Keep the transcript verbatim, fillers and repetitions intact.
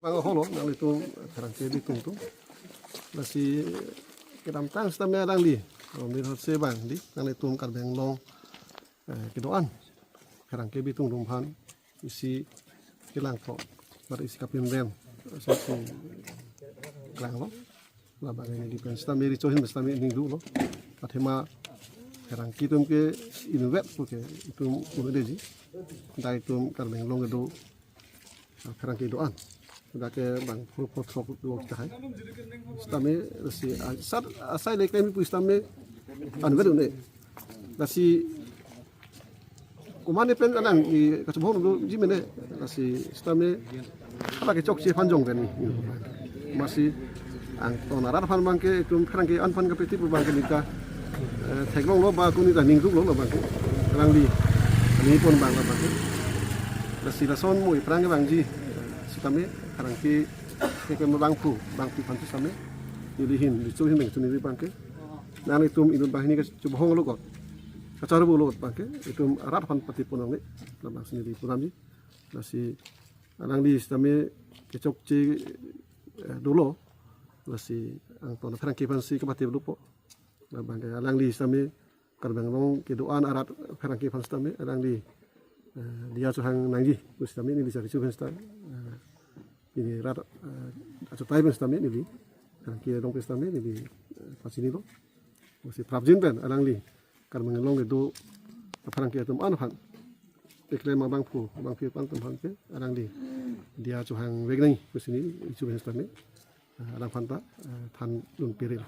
Ang holo nanglitum pherangke bitung tum. Lasi kedamtang sitame alangli Romnir Hanse abang di nanglitum Karbi Anglong, eh, kedo-an pherangke bitung tum aphan isi kelang tho, bar isi kapinrem, isi klanglo. Labang ini di pen sitame recho ahin sitame ning dolo. Athema pherangke atum ke inutvet pu ke itum un-eji. Dak itum Karbi Anglong kedo, ah, pherangke do-an. Dak ke bang pho pho throk lo tahai. Sitame si, ah, sat asai le kami pu sitame anvet un-e. Lasi komatne pen anang i kachobhong doji mene, lasi sitame hala kechokche aphan jong pen. Amatsi angton arat aphan abangke itum pherangke an aphan kapeti pu abangke neta, eh, theklonglo ba ko neta ningduklo abangke. Alangli ani pon abang abangke. Lasi lason mo ipherangke abangji, eh, sitame pherangke ke ke abangphu, abangphu aphan sitame neli ahin, recho ahin pen neli abangke. Nanglitum inut banghini kachobhong lo kot, kacharbo lo kot abangke, itum arat aphan pati pon nangne, labangsi neli pudamji. Lasi alangli sitame kechokche, eh, dolo, lasi angton apherangke aphansi kapati lupo. Labangke alangli sitame Karbi Anglong kedo-an arat pherangke aphan sitame alangli, eh, diya chohang nangji pu sitame neli sari chu aphan sita, eh, neli rat, eh, achutai pen sitame neli pherangke along pen sitame neli, eh, pachinilo. Lasi prapjin pen alangli Karbi Anglong kedo apherangke atum an aphan, keklem abangphu, abangphu aphan atum aphan ke alangli diya chohang vek nangji pusi neli recho ahin sitame, eh, alangphan ta, eh, than dun piri.